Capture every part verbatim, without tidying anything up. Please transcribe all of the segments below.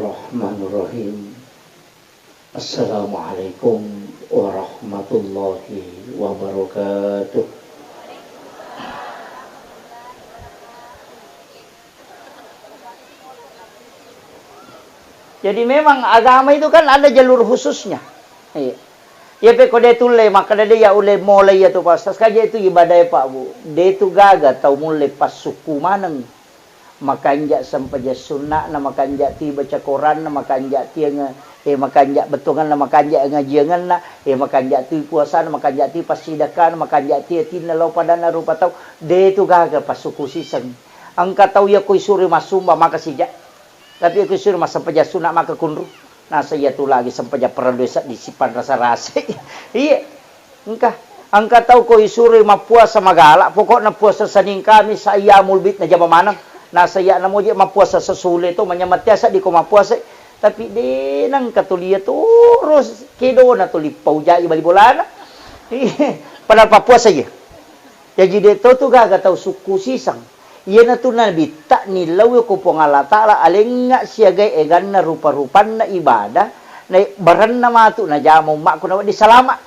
Bismillahirrahmanirrahim. Assalamualaikum warahmatullahi wabarakatuh. Jadi memang agama itu kan ada jalur khususnya. Iya. Iya pe ko de tulle makkeda de ya ulle mulai ya tu Pak Ustaz, kaja itu ibadah ya Pak Bu. De tu gaga tau mulle passukku maneng. Makanja sempajang sunna'na, makanja ti baca Koranna, makanja ti enge-, eh, makanja bettuanganna, makanja ngajiangenna, eh, makanja ti puasana, makanja ti passidakkana, makanja ti atinna lao padanna rupa tau. De tu gaga passukku siseng. Engka tau iya ko isuro massumba maka sija. Tapi iya ko isuro massempajang sunna maka kunru. Nasa iya tu lagi sempajang parellu seddi sipan rasa-rasa. Iya. Engka. Engka tau ko isuro mappuasa magala, pokokna puasa Senin Kamis ayyamul bid najama maneng. Nasa iya namo je mappuasa sesule to manyamatti seddi ko mappuasa. Tapi de nengka tu lia terus kedona tu lippau jai bali bolana. Iya. Padahal pappuasa iya. Jaji de to tu gaga tau sukku siseng. Iyanatu Nabitta nillau ko Puang Allah Ta'ala alengnga siagai eganna rupa-rupanna ibadah, na baranna matu najama ummakku nawedding salama.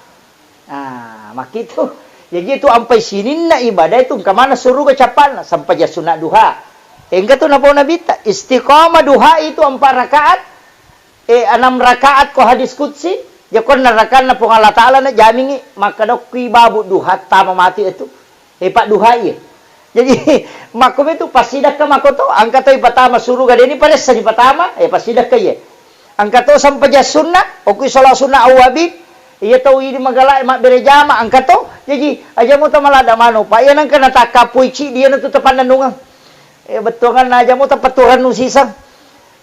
Ah, makkitu. Jaji tu ampai sininna ibadah itu engka mana suruga cappanna, sempajang sunat duha. Engka tu napau Nabitta, istiqamah duha itu empat rakaat, eh, enam rakaat ko hadis qudsi, jakonna rakanna Puang Allah Ta'ala na jamingi, makkadokki babu duha tama mati itu. Eh, padduhai. Jadi, makkomi tu passidakka makoto, engka to ipatama suruga, deni paressa dipatama, eh, passidakka iye. Engka to sempajang sunna, okui sholat sunna awwabin, iya tau idi magala mabbere jama, engka to. Jadi, aja mo tamalada mano, Pak, iya nengka natakkapui cidi, iya natu tapannennungeng. Eh, bettuanganna aja mo tapaturannu siseng.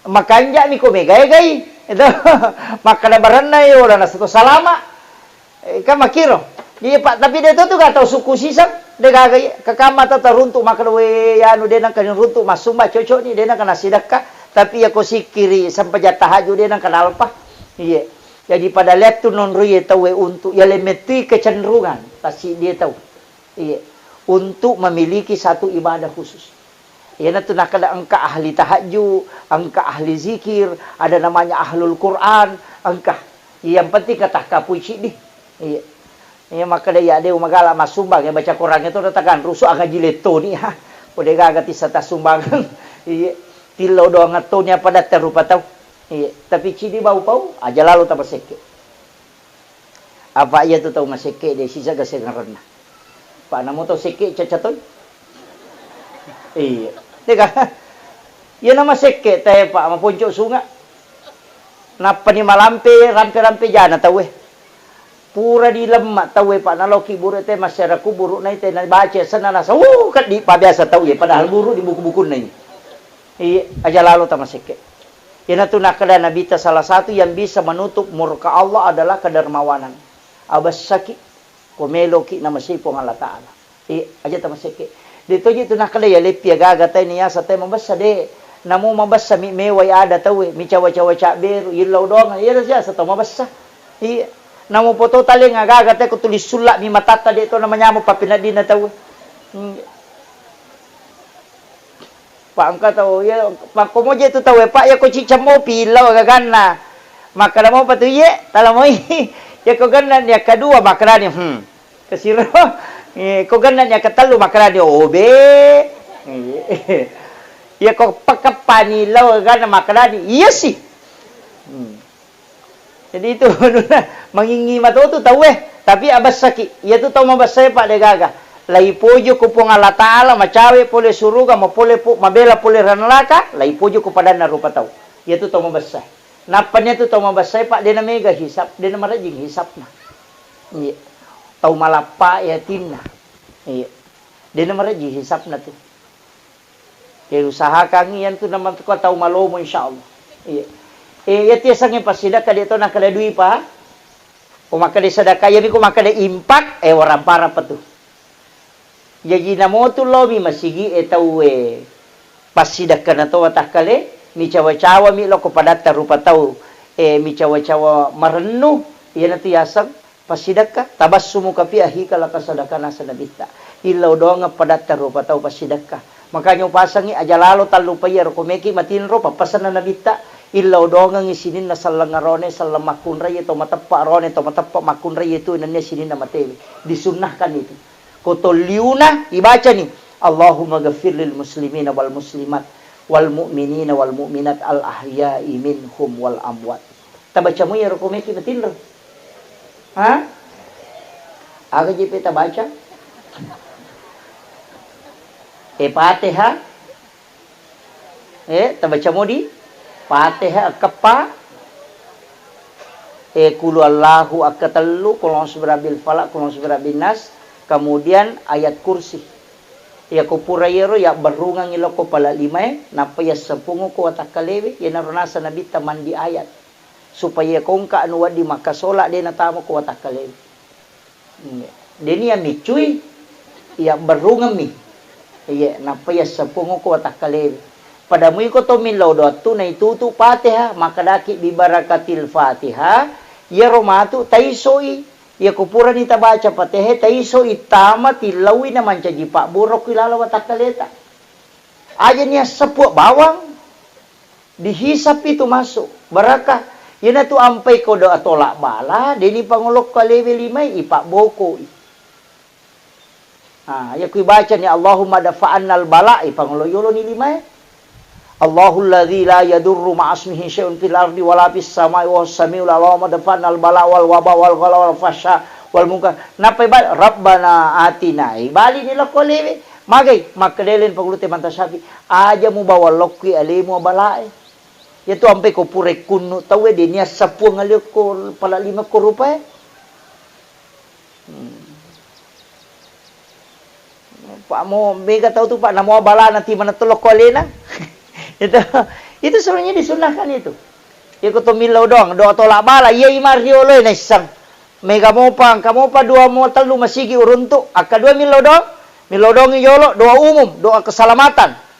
Makanja'mi ko megai-gai. Itu. Makkada baranna, eh, ola nasato salama. Eh, kan makkiro. Iya, Pak, tapi de to tu ga tau sukku siseng, de gaga iya. Kakamma tau taruntu makkeda, we, anu, de nengka runtu massumba cocok ni, de nengka nasidakka. Tapi iya ko sikkiri sempajang tahajud de nengka nalpa. Iya. Jadi pada lettu nonro iya tau we untu, iya lemettui kecenderungan pasti dia tau. Iya. Untuk memiliki satu ibadah khusus. Iyanatu nakkeda engka ahli tahajju, engka ahli zikir, ada namanya ahlul Quran, engka. Yang penting katakkapui ciddi. Iya. Iya, makkeda iya de magala massumbang, iya baca Quran itu datang rusu angaji lettoni, ha. Pode gaga tissa tassumbangan. Iya. Tillau doang attoni apa datta rupa tau. Iya. Tapi ciddi bau pau, aja lalo tapasekke. Apa iya tu tau masekke de sisa gasengerenna. Pak namo tau sekke caca toi. Iya. Dega. Iya nama sekke te Pak maponco sunga. Nappani malampe rampe-rampe jana tauwe. Pura di lemma tauwe Pak naloki buru te masyarakat buru nai te nabaca senna nasa. Uh, kaddi pa biasa tauwe padahal buru di buku-bukunna ini. Iya, aja lalo tamasekke. Iyanatu nakkeda Nabitta, salah satu yang bisa menutup murka Allah adalah kedermawanan. Abessaki, ko meloki namasei Puang Allah Ta'ala. Iya, aja tamasekke. De toji tu nakkeda ya leppi agaga tai niasa tai mabessa de. Namo mabessa mi mewai ada tauwe, mi cawa-cawa cabberu, yillau doang, iya siasa tau mabessa. Iya. Namo poto taleng agaga tai ko tulis sulla mi matatta de to namanyamo pappeneddinna tauwe. Hmm. Pak engka tau, iya, makko moje tu tau, Pak, iya ko cicca mopi, lao gaganna. Makkada mopa tu, iye, tala moi. Iya ko ganna ni akkadua, makkadani, hmm. Kesiro. Eh, ko ganna ni akkatellu, makkadani, obe. Iya ko pakkappani, lao gaganna, makkadani, iya si. Hmm. Jadi itu anunna, mangingi mato tu tauwe, tapi abessaki. Iya tu tau mabessae, Pak, de gaga. Laipojo ko Puang Allah Ta'ala, macawe pole suruga, mapole pu-, mabela pole ranalaka, laipojo ko padanna rupa tau. Iya tu tau mabessae. Nappa nia tu tau mabessae, Pak, de namega hisab, de namarejing hisabna. Iya. Tau malappa e atinna. Iya. De namarejing hisabna tu. Ya, usahakan iyantu namatko tau malomo, insyaallah. Iya. Eh, iya tiasangnge passidakka de to nakkeda dui pa. Ko makkeda sedekah, iyami ko makkeda impak, eh, warampara pa tu. Jaji namotu lao mi masigi e tauwe passidakka na to watakkale, mi cawa-cawa mi lao ko padatta rupa tau, eh, mi cawa-cawa marennu, iyanatu yaseng Passidekka, tabassumuka fi akhika, laka sadaka nasa Nabitta. Illau doangeng padatta rupa tau passidekka. Makanya upasengngi aja lalo tallupai iyaro ko meki matinro pappasenna Nabitta. Illau doangengngi sininna selleng arone, selleng makkunraie to mateppa arone, to mateppa makkunraie tu nennia sininna matewe. Disunnahkan itu. Ko tolliuna ibacani, "Allahumma ghafir lil muslimina wal muslimat, wal mu'minina wal mu'minat, al ahya'i minhum wal amwat." Tabaca mo iyaro ko meki matinro. Ha? Aga jepe tabaca? E Fatihah. Eh, tabaca modi? Fatihah akkeppa. Eh, kulu Allahu akkatellu, kulu a'udzu birabbil falaq, kulu a'udzu birabbin nas, kemudian ayat kursi. Iya ko pura iyaro yabberrungengngi lokko pala limae, nappa yasseppungo ko watakkalewe, iyanaro nasa nabitta mandi ayat. Supaya kongka anu wedding makkasola de natama ko watakkalewe. Iya. Deni iya miccui, iya berrungemmi. Iya, nappa iya seppungo ko watakkalewe. Pada muiko to millau doattu naitutu Fatihah, makkedaki bi barakatil Fatihah, iyaro matu taisoi. Iya ko purani tabaca Fatihah, taisoi tama tillaui na mancaji pabburo ku ilala watakkaleta. Aja nia seppu bawang. Dihisap itu masuk, barakah. Iyanatu ampai ko doa tolak bala, deni pangolokko alewe limai, ipabbokoi. Ah, iya kui baca ni, "Allahumma dafa'annal bala," ipangolo yolo ni limae. "Allahul ladzi la yadurru ma'asmihi syai'un fil ardi wala fis samai wa huwas samiul alim. Allahumma dafa'annal bala wal waba wal ghala wal fahsya wal munkar." Nappa iba-, "Rabbana atina." Ibali ni lokko alewe. Magai, makkedai pangulute Imam Syafi'i, "Aja mubawa lokkui alemu abalae." Iyatu ampai ko purai kunnu tauwe, de nia seppuang alekko pala lima ko rupae. Hmm. Pak mo mega tau tu, Pak, namo balana ti mana telokko alena. Itu, itu sebenarnya disunahkan itu. Iko to millau doang, doa tolak bala, iya imang riolo naissang. Mega mopa, engka mopa dua mo tellu masigi uruntu, akka dua millau doang, millau doang jolo, doa umum, doa keselamatan.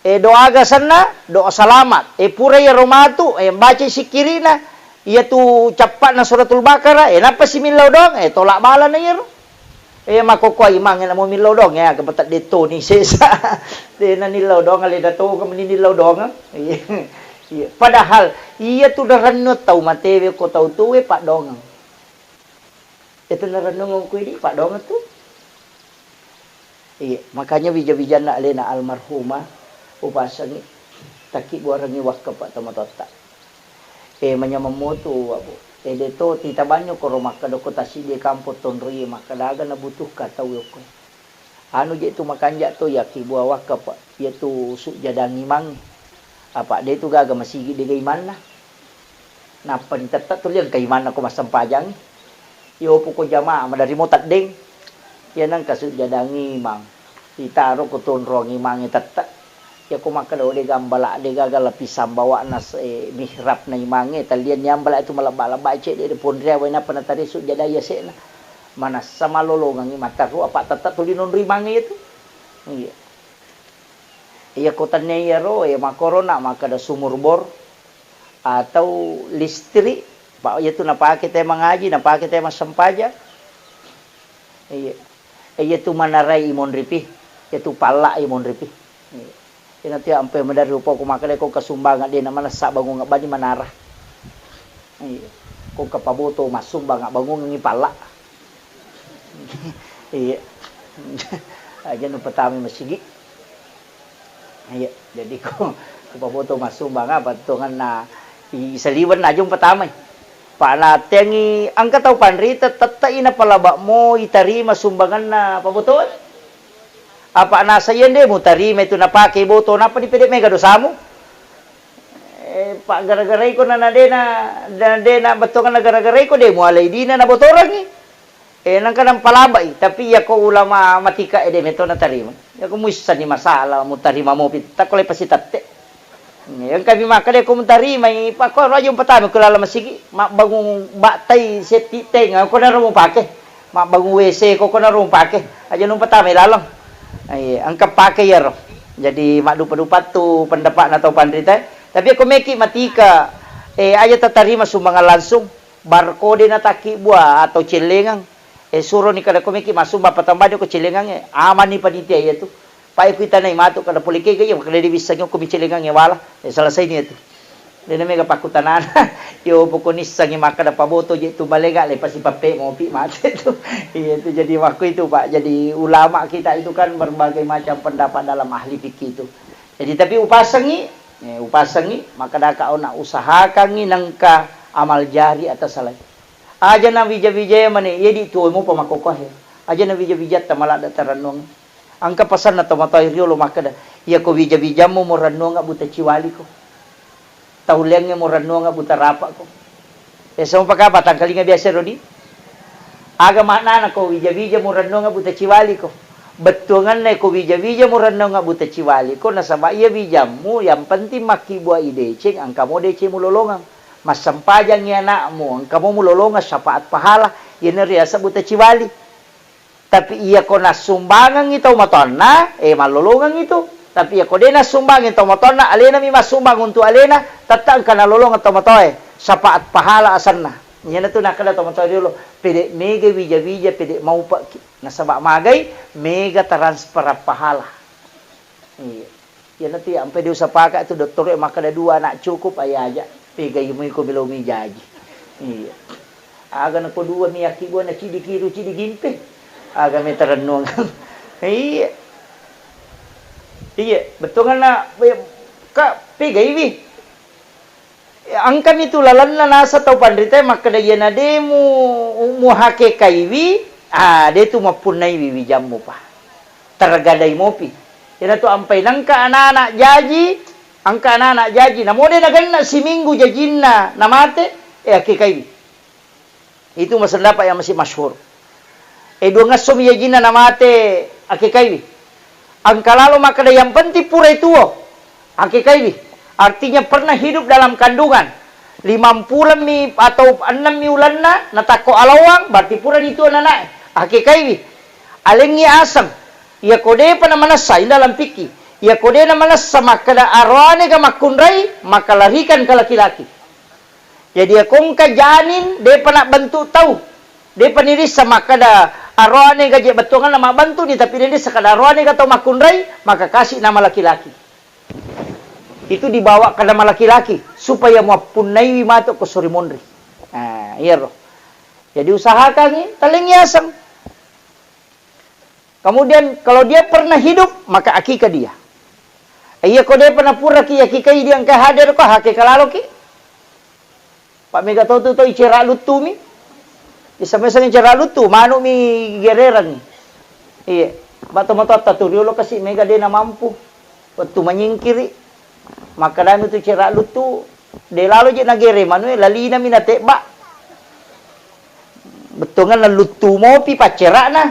Eh, doa aga senna, doa selamat. Eh, pura iyaro matu, eh, baca sikkirina, iyatu cappa'na suratul Baqarah, eh, nappa simillau doang, eh, tolak balana iyaro. Eh, makkokkoe imang namo millau doang, ya, kepetedde toni sesa. Dena nillau doang, aleda to, kemeni nillau doang. Iya. Iya. Padahal, iyatu narennu tau matewe ko tau tuwe, Pak, doang. Itu narennungeng ku idi, Pak, doang tu. Iya, makanya wija-wijanna alena almarhumah upasengi, takkibbuarengi wakkapa tomatoatta. Eh, manyameng motu, Abu. Eh, de to titabanyo koro makkeda ko tasiddi kampong tonroie, makkeda aga nabutuhka tau yokko. Anu je tu makanja to yakkibua wakkapa, iyatu sujjadang imangnge. Apa de tu gaga masigi dega imanna. Nappa ditette tuli engka imanna ko massempajang. Iyopo ko jamaah, maderri mo teddeng. Iya nengka sujjadang imang. Itaro ko tonrong imangnge tette. Iya ko makkeda, "Oh, de gambala, de gaga lapisang bawa'na se-, mihrabna imangnge, tallianni ambala itu malebba-lebba cedde de ponria wae nappa natari sujjadang yase'na." Manassa malolongengngi matteru apa tette tuli nonro imangnge itu. Iya. Iya ko tennia iyaro, iya makkorona makkeda sumur bor. Atau listrik, pa-, iyatu napake tau mangaji, napake tau massempajang. Iya. Iyatu manarai imonripi, iyatu palla imonripi. Iya. Iyana tu ampe maderri upoko makkeda ko kasumbangan de namanessa bangung bani manara. Iya. Ko kapaboto massumbang bangungengngi palla. Iya. Aja nu pertama masigi. Iya, jadi ko, ko paboto massumbang apa tongenna i saliwenna aja umpatamai. Pa nateangi engka tau panrita tette'i napalaba mo itarima sumbanganna pabotoe. Apa nasa iya nde mutarima itu napake boto, nappa dipede mega dosamu? Eh, pa gara-gara iko na, na dena, na dena bettuanna gara-gara iko de mualai dina nabotorangi. Eh, nengka nampalabai, tapi iyako ulama matika ede meto natarima. Iyako muissenni masalah, mutarima mopi, takko le pasitette. Eh, engka mi makkeda ko mutarimai, pakko aja umpatama ko laleng masigi, mabbangung battai setti teng, ko naro mupake. Mabbangung W C ko, ko naro mupake. Aja nu umpatamai laleng. Eh, engka pake iyaro. Jadi maddupa-dupattu pendapatna tau panrita. Tapi ko meki matika, eh, aja tatarima sumbangan langsung. Barcode na takkibua atau cellengeng, eh, suroni kada ko meki massumbang patambani ko cellengengnge, amanni panitia iyatu. Pai kuitanai matu kada pole kega iya, makkeda de wissengi ko mi cellengengnge wala, eh, selesai ni iyatu. Dena mega pakkutanana, yo poko nissengi makkeda paboto je tu balega le pasi pappe mopi mate tu. Iya tu jadi waktu itu Pak, jadi ulama kita itu kan berbagai macam pendapat dalam ahli fikih itu. Jadi tapi upasengi, eh, upasengi, makkeda ka ona usahakangi nengka amal jari atas salai. Aja na wija-wija mane, iya di tuo mo pamakoko he. Aja na wija-wija ta maladda tarennuang. Engka pasanna tomatoa riolo makkeda, "Iyako wija-wijammu murennuanga buta ciwaliko. Tauleangnge murennuanga buta rapako." Eh, semua pakapa tangkalinga biasa rodi? Aga maknana ko wija-wija murennuanga buta ciwaliko? Bettuanganna ko wija-wija murennuanga buta ciwaliko, nasaba iya wijammu yang penting makkibua ideceng, engka mo deceng mulolongang. Massempajangngi anakmu, engka mo mulolongang syafaat pahala, iyana riaseng buta ciwali. Tapi iyako nassumbangengngi tau matoanna, eh, mallolongengngi tu. Tapi iyako de' nassumbangengngi tau matoanna, alenami massumbang untu' alena, tette' engka nalolongeng tau matoae. Syafaat pahala asenna. Iyanatu nakkeda tau matoae riolo, pede' mega wija-wija, pede' maupa'ki. Nasaba' magai, mega transfer pahala. Iya. Iyanatu iya, ampai diusapaka tu dottoro e makkeda dua anak cukup, aja aja. Pegai mui ko melo mi jaji. Iya. Aga nako dua mi akki buana cidi kiru, cidi gimpe. Aga me tarennuang. Iya. Iya, bettuanna, ka pegaiwi. Engkami tu lalenna naseng tau panritae makkeda, iyana de' mu, muhakekaiwi, ah, de' tu mappunnaiwi wijammu pa. Tergadai mopi. Iyanatu ampai nengka anak-anak jaji, engka anak-anak jaji, namo de' nagenna siminggu jajinna namate, eh, akekaiwi. Itu masendapat yang masih masyhur. Eh, duangessomi jajinna namate akekaiwi. Engka lalo makkeda yang penting purai tuo akekaiwi. Artinya pernah hidup dalam kandungan. Limampulemmi atau ennemmi ulenna natakko alawang, berarti purani tuo nanae. Akekaiwi. Alengngi aseng. Iyako de'pa namanessa, inda lampikki. Iyako de' namanessa makkeda aroane ga makkunrai, maka larikan ke laki-laki. Jadi, iya ko engka janin, de'pa nabbentuk tau. De'pa nirissa makkeda aroane ga je bettuanna mabbentukni, tapi nirissa kada aroane ga tau makkunrai, maka kasih nama laki-laki. Itu dibawa ke nama laki-laki, supaya muappunnaiwi matu ko sori monri. Nah, iyaro. Jadi, usahakangi, talengngi aseng. Kemudian kalau dia pernah hidup, maka akikah dia. Iya ko de'pa napuraki akikai dia engka hadir ko, hakeka laloki. Pak mega to tu to icera luttumi. Iseng-iseng icera luttu, manukmi gererang. Iya. Pak tomatoatta tu riolo kasi mega de' namampu. Wettu manyingkiri. Makkedami tu cera luttu, de' lalo je' nagere manue, lalinami natebba. Bettuanna luttu mopi paccera'na.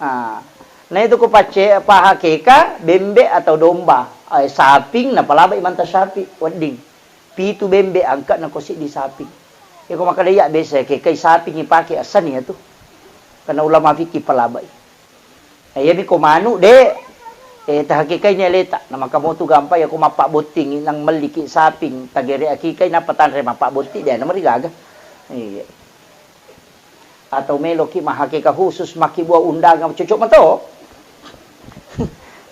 Ah, na itu ko pacce-, pahakeka bembe atau domba, eh, saping, napalabai manta sapi, wedding. Pitu bembe angka'na ko siddi saping. Iko makkeda iya biasa kekai saping ipake asani iyatu. Karena ulama fikih palabai. Eh, iyami ko manu, de', eh, tahakikaini aleta. Na maka motu gampang iya ko mappabbotting, nang melliki saping, tagere akikai, nappa tanre mappabbotting, de' namarigaga. Iya. Atau meloki mahakika khusus, makkibua undangan, cocok mato.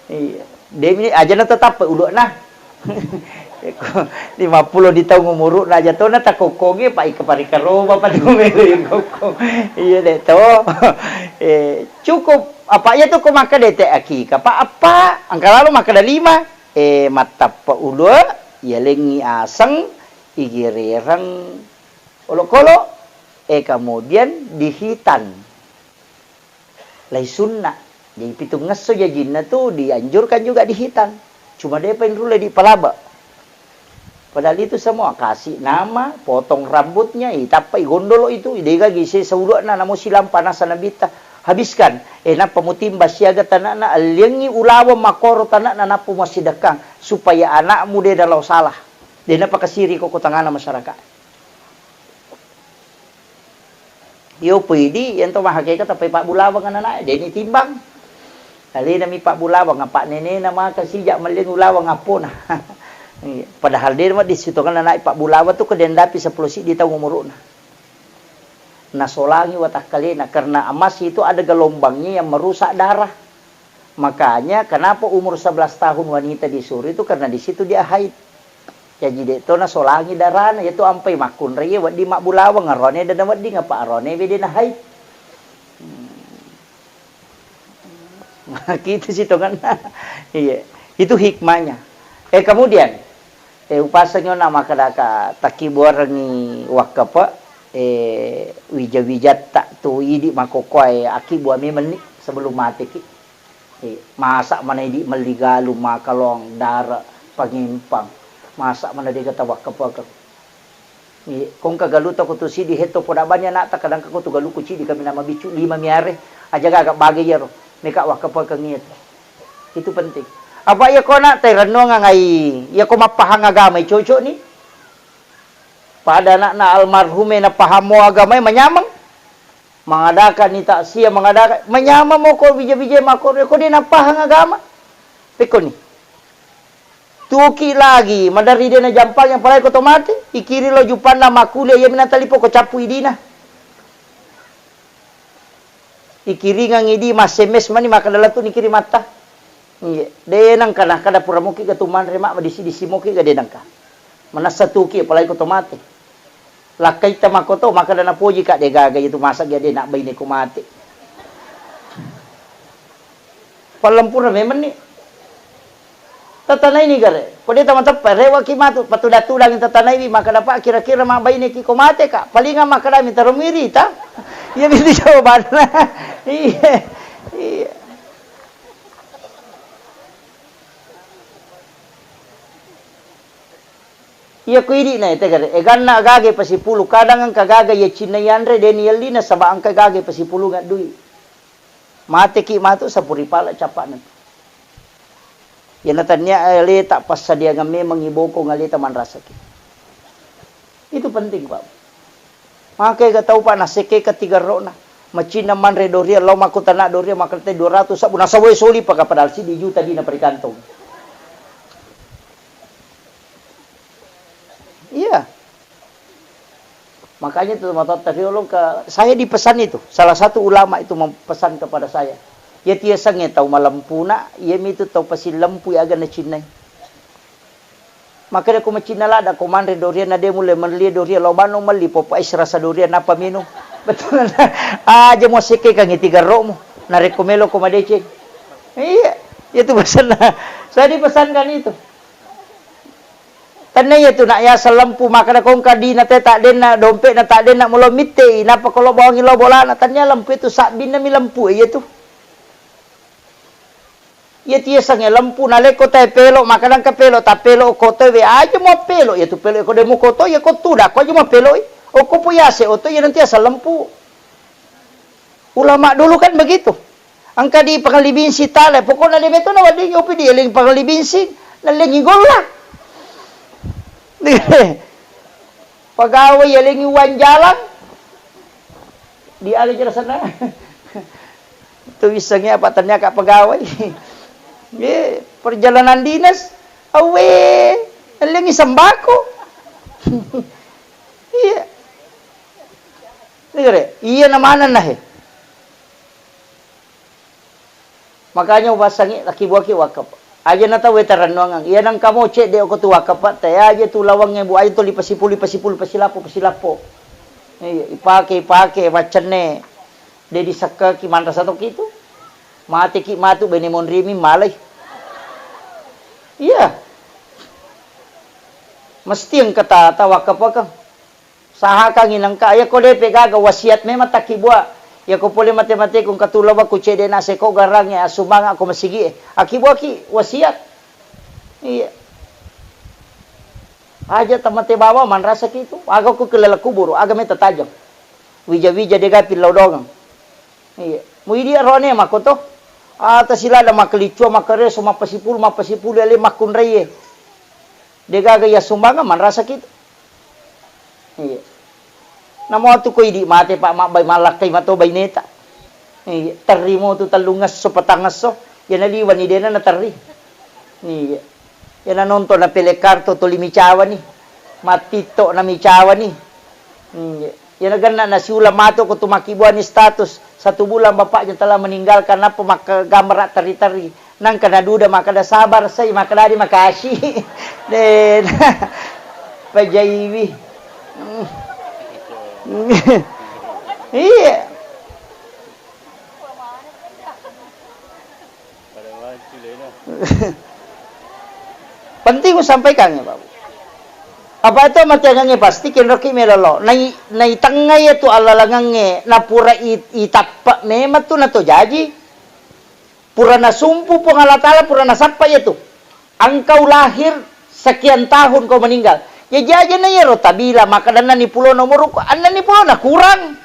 Iya. De'mi ajana tetap ulu'na. Iko, lima puluh di taung umuru'na aja tona takokkongi, pa ika parikaroba pa tu melo ikokkong. Iya de' to. Eh, cukup apa iya tu ko makkeda te akika, pa apa? Engka lalo makkeda lima. Eh, mattappa ulu, yalengngi aseng, igerereng olokolo, eh, kemudian dihitan. Lai sunna. Jadi pitungngesso jajinna tu dianjurkan juga dihitan. Cuma de'pa inrulle dipalaba. Padahal itu semua kasih nama, potong rambutnya, itappai gondolo itu, idega gise saulu'na namo silang panasa nabitta. Habiskan. Eh, nappa mutimba siaga tana'na, alliangngi ulaweng makkoro tana'na nappa muassidekkang supaya anakmu de' nalao salah. De' napakasiri ko tangana masyarakat. Iyo, puidi, iyanto mahakeka tappai pabbulawang ananae, de'ni timbang. Alenami pabbulawang, apa nenena maka sija melling ulawang appona. Iya. Padahal de' maddi sitongenna naik pabbulawang tu kedendapi seppulo siddi taung umuru'na. Nasolangi watakkalena, karena emas itu ada gelombangnya yang merusak darah. Makanya kenapa umur sebelas tahun wanita disuruh itu, karena di situ dia haid. Jaji de' to nasolangi darana, iyatu ampai makkunrai wedding mabbulaweng, arone de' nawedding apa arone bede na haid. Hmm. Gitu sih tongenna. Iya, itu hikmahnya. Eh, kemudian, eh, upasengngi na makkadaka takkibuarengngi wakkepe, eh, wija-wijatta tu idi makkokkoe akkibbua memenni sebelum mateki. Eh, masa mana idi melli galung, makalong, dare, pangempang. Masa mana dega tawakkepekeng. Iya, ko engka galuta ko tu sidi hetto poda bani anakta, kadang ko tu galuku cidi kami nama biccu lima miare, aja gaga bage iyaro, meka wakkapakeng iyatu. Itu penting. Apa iya ko anakta rennuangang ai, iya ko mappahang agama cocok ni. Pada anakna almarhume napahamo agama manyameng. Mangadakani taksia, mangadaka, manyameng mo ko bija-bija mako ko de napahang agama. Pekko ni. Tuki lagi, maderri de najampang yang palai ko to mate, ikiri lo jupanna makkule, iya mina talipo ko cappu idina. Ikiringang idi, mas-M S mani, makkada latu nikiri matta. Iya, de nangka, nakkada pura moki ga tu manre ma, madisi-disi moki ga de nangka. Manassa tuki, apalagi ko to mate. Lakkaitta makkoto, makkada napoji ka de gaga itu masa ga de nak baine ko mate. Pallempura memang ni. Tatanaini gare. Ko de tama teppa, rewaki matu, patudang-tudangi tatanaiwi, makkada pa kira-kira mabbaineki ko mate ka. Palinga makkada mi taro mirita. Iya, itu jawabanna. Iya. Iya. Iya, ko idi na ete gare. Eganna gaga pasipulu. Kadang engka gaga iya cinna yanre, de ni yelli nasaba engka gaga pasipulunga dui. Mateki matu sapuri pala cappa'na. Iyana tania aleta passadiangang memang ibokong aleta manrasaki. Itu penting, Pak. Maka ega tau, Pak, nasekke katigarro'na. Macinna manre doria, lao makkutana doria, makkattai dua ratus sabbu, nasawai soli paka padahal siddi juta dina parikantong. Iya. Makanya itu matoatta riolo ke, saya dipesan itu, salah satu ulama itu mempesan kepada saya. Iya tiasengnge tau malempuna, iya mitu tau pasilempui aga nacinnai. Makanya ko macinna ladda ko manre dorian na de mulle melli dorian lao bano melli popo es rasa dorian napa minum. Betul. Aja mo sekkekangi tigarro'mu. Narekko melo ko madeceng. Iya, itu pesanna. Saya dipesankan itu. Tenna iya tu nak yaseng lempu, makkada kongka dina te taddenna, dompe'na taddenna, mulo mittei, nappa ko lo bawangi lo bolana, tennia lempu itu sabbinna mi lempu iya tu. Iya tu yasengnge lempu, nalekko tae pelo, makkada engka pelo, tappelo ko towe, aja mo pelo, iya tu pelo ko de muko to, iya ko tuda, ko aja mo peloi. Okko po yase oto, iya nanti asal lempu. Ulama dulu kan begitu. Engka di Pangalibinsi tale, pokokna de meto naweddingi upi dieleng Pangalibinsi, nalengi golla. Pegawai yalengi uang jalan. Di aga jelasanna. Tu wissengnge apa tania ka pegawai. Ye, perjalanan dinas, awe, nalengi sembako. Iya. Dengar ya? Iya na manenna he. Makanya ubasangi laki buaki wakaf. Aja na tau weta rennuangang. Iya nang kamo cedde ko tu wakaf, te aja tu lawangnge bu aja tu lipasipulu, lipasipulu, pasilappo, pasilappo. Iya, ipake, ipake, maccenne. De disekkaki manrasa toki tu. Mateki matu bene monrimi malai. Iya. Mesti engka ta, ta wakafakang. Sahakangngi nengka, iya ko depe gaga wasiat memang takkibua. Iya ko pole mate-mate ku engka tu lawakku cedde na seko garangnge assumbangako masigi e. Akkibuaki wasiat. Iya. Aja tamate bawa manrasaki tu. Aga ku kelala kuburu, aga meta tajang. Wija-wija dega pillau dongang. Iya. Muidi arone makoto. Ata silada makkelicua, makkareso, mappasipulu, mappasipulu ale makkunraie. Degaga iya sumbangeng manrasaki tu. Iya. Namo tu ko idi mate, Pak, mabbai mallakkai mato baineta. Iya, terrimo tu tellungesso, patangesso, iya naliwani dena naterri. Iya. Iya nanonton na pele karto toli micawani. Mattitto na micawani. Iya. Iya nagenna nasiulang mato ko tu makkibuani status, satu bulan bapaknya telah meninggalkan, nappa makkagamara terri-terri. Nangka naduda makkada, "Sabar, sai," makkadadi, "Makasih." De, Pajaiwi. Iya. Penting ku sampaikan ya, Pak. Apa itu matiangangnge pasti kenroki melolo. Nai, naitengngai itu allalangangnge, napura i-, itappa memang tu nato jaji. Pura nasumpu Puang Allah Ta'ala, pura nasappa iya tu. Engkau lahir sekian tahun kau meninggal. Ya, jaji na iyaro tabila, maka dan nani pulona umurku, annani pulona kurang.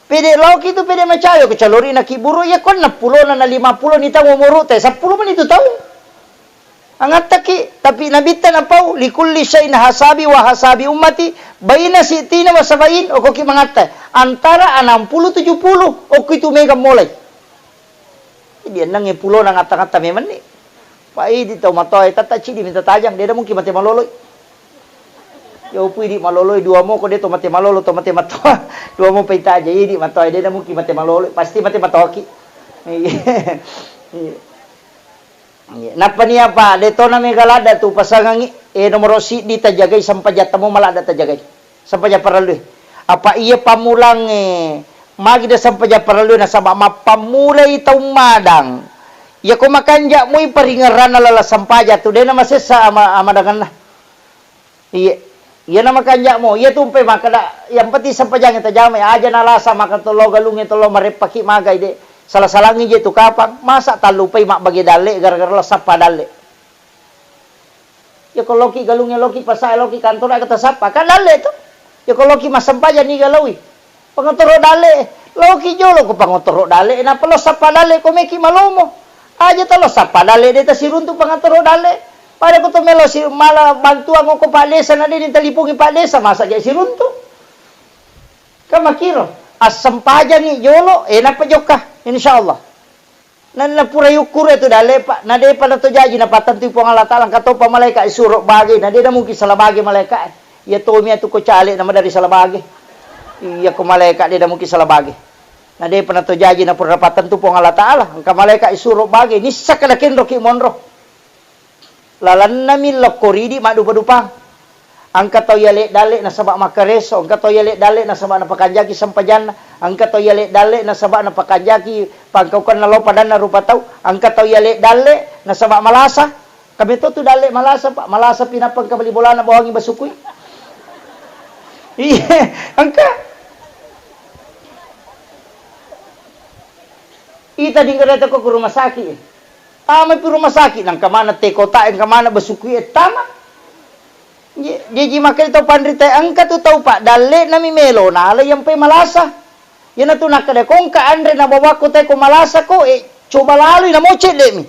Pede loki tu, pede macawe, ko calori na kiburu, ya konna pulona na lima pulo ni taung umuru, te seppulo meni tu taung. Angattaki, tapi Nabitta napau, "Likulli syai'in hasabi wa hasabi ummati, baina sitina wa sabain," okoki mangatta. Antara enam puluh tujuh puluh, okki tu mega mulai. Jadi ennengnge pulona ngatta-ngatta memenni. Pa idi tau matoa, tata cidi minta tajang, deda mungkin mate maloloi. Ya upu idi maloloi dua mo, ko de to mate malolo, to mate matoa. Dua mo paita aja, idi matoa, deda mungkin mate maloloi, pasti mate matoaki. Iya. Iya. Iya. Nappa nia, Pak, de tona mega ladda tu pasangangi, eh, nomoro siddi tajagai sempajatta mo maladda tajagai. Sempaja parellui. Apa iya pammulang, eh, magi de sempaja parellui nasaba mappammulai taung madang. Iya ko makanja mui paringerranna lala sempaja tu, de na masessa ama-, amadangenna. Iya, iyana makanja'mo, iya tumpe makkeda, yang penting sempajangnge tajamai, aja nalasa maka tollo galungnge tollo mareppaki magai de. Sala-salangngi je tu kapang, masa tallupai mabbage dalle gara-gara lo sappa dalle. Iya ko loki galungnge, loki pasae, loki kantoro aga tasappa, kan dalle tu. Iya ko loki massempajang niga laui. Pangotoro dalle, laoki jolo ko pangotoro dalle, nappa lo sappa dalle ko meki malomo. Aja talo sappa dalle de tasiruntu pangotoro dalle. Pada ko to melo si mala bantuan ko Pak Desa na de ditalipungi Pak Desa, masa ja siruntu. Kan makiro, assempajangi jolo, eh, nappa jokka, insyaallah. Na, na pura yukkuru tu dalle, Pak. Na depa na to jaji napattentui Puang Allah Taala, engka topa malaika isuro bage, na de na mungkin sala bage malaika. Iya tomi atu ko cale na madari sala bage. Iya ko malaika de na mungkin sala bage. Na depa na to jaji na pura napattentu Puang Allah Taala, engka malaika isuro bage, nissaka na kenroki monro. Lalennami lokko ridi maddupa-dupang. Engka tau yale dalle nasaba makkareso, engka tau yale dalle nasaba napakanjaki sempajanna, engka tau yale dalle nasaba napakanjaki pangkaukenna lo padanna rupa tau, engka tau yale dalle nasaba malasa. Kami to tu dalle malasa, Pak. Malasa pi nappa engka bali bolana bawangi basukui. Iya, engka. Ita dinggereta ko ke rumah sakit. Tama pi rumah sakit, nangka mana te kota, engka mana basukui e tama. Jaji makkeda tau panrita, engka tu tau, Pak, dalle'nami melo nala iyampai malasa. Iyanatu nakkeda, ko engka anre nabawakko tae ko malasa ko, eh, coba lalui namo cedde'mi.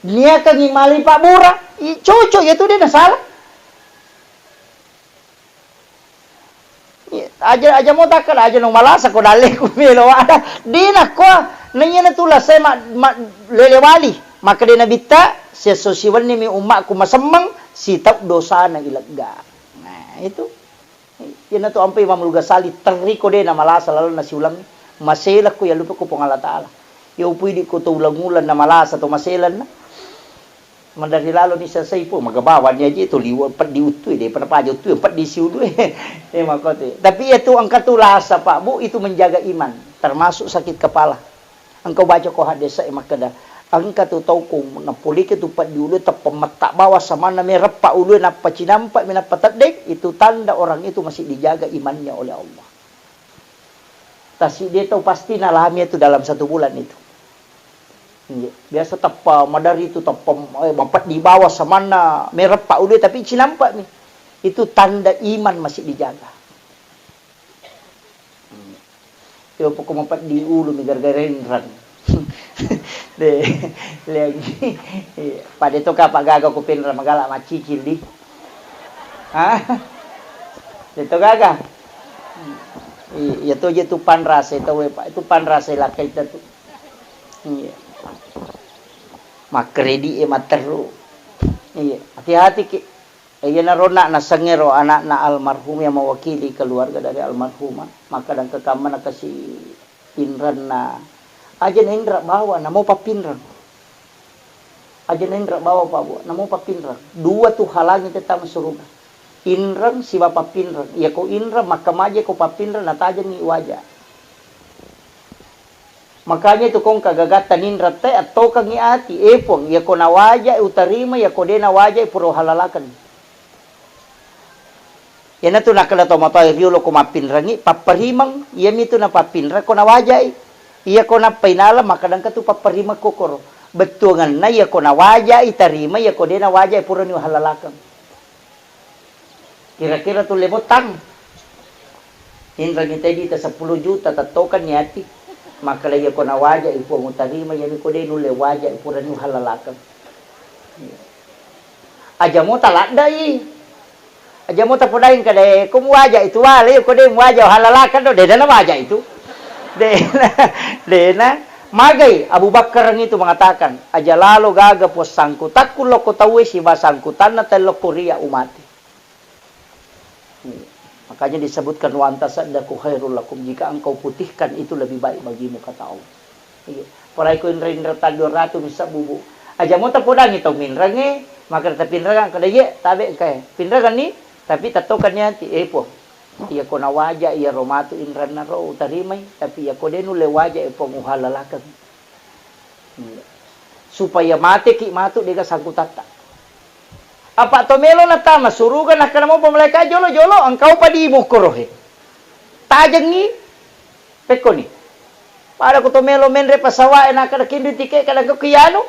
Niakangi malai pabbura, i, cocok iyatu, de nasala. Aja, aja mo takkeda, aja no malasa ko dalleku melo ada. De nakko, naiyanatu lasai ma, ma, lele wali. Makkeda Nabitta, siesso siwennimi ummakku masemmeng, sitau dosana ilegga. Nah, itu. Iyanatu ampai Imam Al-Ghazali, terri ko de namalasa lalenna siulengnge. Maselekko yallupe ko Puang Allah Taala. Iya upui di ko to uleng-uleng namalasa to maselenna. Maderri lalo ni sesei po, magabawang ni aje to liwe peddi uttue, de pada paja uttue, peddi siulue. Eh, makkote. Tapi iyatu engka tu lasa, Pak, Bu, itu menjaga iman, termasuk sakit kepala. Engka ubaca ko haddese'e makkeda, engka tu tau ko napolike tu peddi ulue teppa metta bawang samanna mereppa ulue nappa cinampa mi nappa teddeng, itu tanda orang itu masih dijaga imannya oleh Allah. Tasiddi tau pasti nalami itu dalam satu bulan itu. Iya. Biasa teppa maderri itu teppa, eh, mapeddi bawang samanna mereppa ulue tapi cinampa mi. Itu tanda iman masih dijaga. Iya. Yo poko mapeddi ulumi gara-gara enrang. De, lagi. Iya. Pada to kapa gaga ko penrang magala macicil di. Hah? De to gaga. Iya, iya to je tu panrase tau e, Pak. Itu panrase lakkaita tu. Iya. Makkredit e matteru. Iya, hati-hati ki. Eh, iyanaro na nasengngero anakna almarhum yang mewakili keluarga dari almarhumah, maka dan kekamma nakasi pinranna. Aja nainra bawa, namo pappinrang. Aja nainreng bawang, Pak, Bu. Namo pappinreng. Dua tu halangi tette tama suruga. Inreng siba pappinreng. Iyako inreng, makkamaja ko pappinreng, natajengngi waja. Makanya itu kongka gagatta ninreng te, attokengngi ati. Eh, Puang, iyako nawaja utarima, iyako de nawaja pura uhalalakenni. Iyanatu nakkeda tomatoa riolo ko mappinrengngi, papparimeng, iyamitu napappinreng ko nawajai. Iyako nappa inala, makkeda engka tu papparimeng kokoro. Bettuangenna iyako nawajai tarima, iyako de nawajai purani uhallalakeng. Kira-kira tulle mottang. Inrengngi tedi ta seppulo juta, tettokenni ati. Makkeda iyako nawajai Puang utarima, iyami ko de nulle wajai purani uhallalakeng. Aja mo taladdai. Aja mo tapodaing kada, ko muwaja itu wale, ko de muwaja, halalakan do, dena nawaja itu. Dena, dena. Magai Abu Bakar itu mengatakan, aja lalo gaga puang sangkutakku lokko tauwe siba sangkutanna tellokko ria umati. Makanya disebutkan, "Wa anta saddaku khairul lakum," jika engkau putihkan itu lebih baik bagimu, kata Allah. Iya. Parai ko inre-inre taddu ratu misa bubu. Aja mo tapodangi tau minrengnge, maka tapinrengang kada ye, tabe engkae. Pinrenganni, tapi tattokanni ati, eh, Puang. Iya ko nawaja, iya ro matu inrenna ro utarimai, tapi iya ko de nulle waja, eh, Puang, uhalalakeng. Iya. Supaya mateki matu dega sangkutatta. Apa to melo natama suruga, nakkeda mopa malaika, jolo-jolo engkau padi mukkoro he. Tajengngi pekkoni. Pada ko to melo menre pesawat e, nakkeda kinri tiket, kada engka kianu.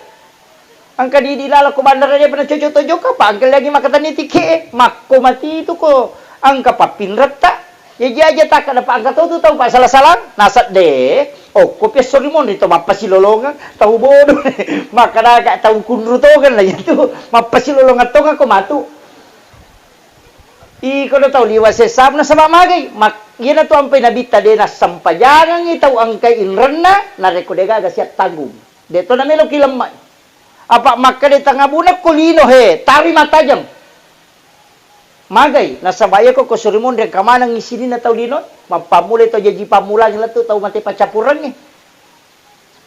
Engka di, di laleng ko bandara de pernah cocok to jokka, pa engka lagi makkatenni tiket e. Makko mati itu ko engka pappinretta. Jaji aja takkeda pa engka to tu tau pa sala-salang, nasedde. Okko pi esso ri monri to mappasilolongeng, tau bodo. Makkeda ka tau kunru tongeng lah itu. Mappasilolongeng tongeng ko matu. Iko do tau liwa sessam nasaba magai. Mak-, iyanatu ampai nabitta de nassempajangengngi tau engkai inrenna, narekko de gaga siap tanggung. De to namelo ki lemmai. Apa makkeda tangabuna ko lino he, tari matajeng. Magai, nasaba iyako ko suri monri engka manengngi sininna tau lino, mappammulai tau jaji pammulangi lettu tau mate paccappurengnge.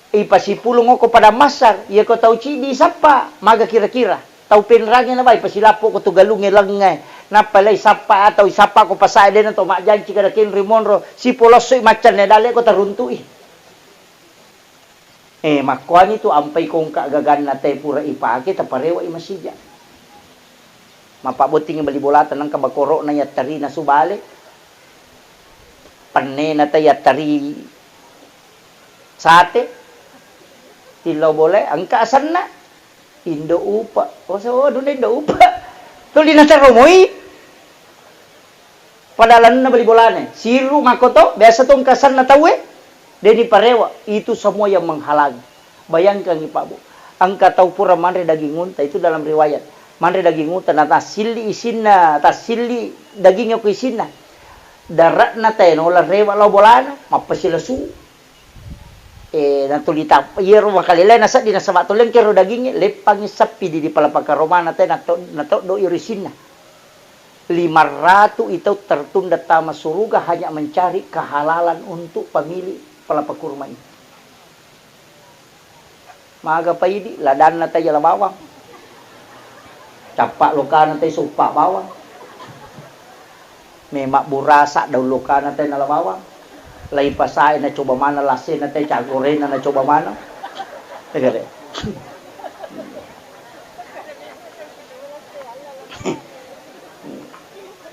Ipasipulung okko padang massar, iyako tau ciddi isappa, maga kira-kira. Tau penrangi nabai pasilappo ko tu galungnge lengnge, nappa lai sappa atau isappa ko pasae dena to majjanci kada kenri monro, sipolossoi maccanne dalle ko taruntu'i. Eh, makkuani tu ampai kongka gaganna te pura ipake, taparewa i masija. Mapabbottingi bali bolata, nengka bakoro'na yattarina subale, pennena te yattari sate, tillau bolae, engka asenna, Indo Upa. Oh, so, duna Indo Upa. Tuli nateromoi. Pada lalenna bali bolana, siru makkoto, biasa to engka asenna tauwe, deni parewa, itu semua yang menghalangi. Bayangkangi, Pak Bu, engka tau pura manre daging unta, itu dalam riwayat. Manre daging unta, na tassilli isinna, tassilli dagingnya ko isinna. Dare'na teno la rewa lao bolana, mappasilesu. Eh, natuli tap-, iyaro makalelai nasedding nasaba to lengkero dagingnge, leppangngi seppi di, di palapa karomana te nato-, natoddo iro isinna. Lima ratu i tau tertunda tama suruga hanya mencari kehalalan untuk pemilik palapa kurma ini. Maga paidi, ladanna tai jala bawang. Cappa lokana tai soppa bawang. Memang burasa daun lokana tai nala bawang. Lai pasae nacoba mana, lasena tai cagorena nacoba mana. Tegare.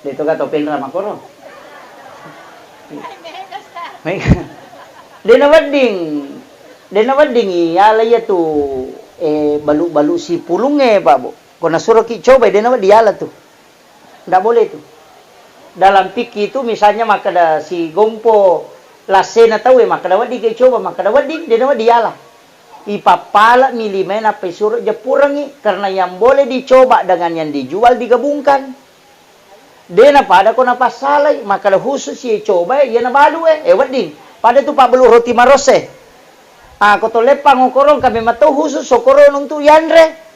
De to gato penra makoro. De nawedding, de nawedding iala iyatu, eh, balu-balu sipulungnge, Pak Bu. Ko nasuroki cobai, de nawedding iala tu. Ndak boleh tu. Dalam fikih itu misalnya makkeda sigompo lasena tauwe, makkeda wedding ke coba, makkeda wedding, de nawedding iala. Ipappala'mi limae nappa isuro jeppurengngi, karena yang boleh dicoba dengan yang dijual digabungkan. De napada ko napassalai, makkeda khusus iye cobae, iye nabalu e, eh, wedding. Pada tu pabbalu roti marosse. Ah, ko to leppang okorong, kami matau khusus okorong untuk yanre.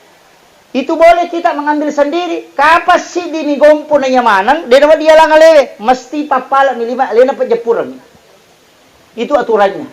Itu boleh kita mengambil sendiri. Kapas siddi mi gompo na iya maneng, de nawedding ialang alewe, mesti pappala mi lima, alena pejeppurengngi. Itu aturannya.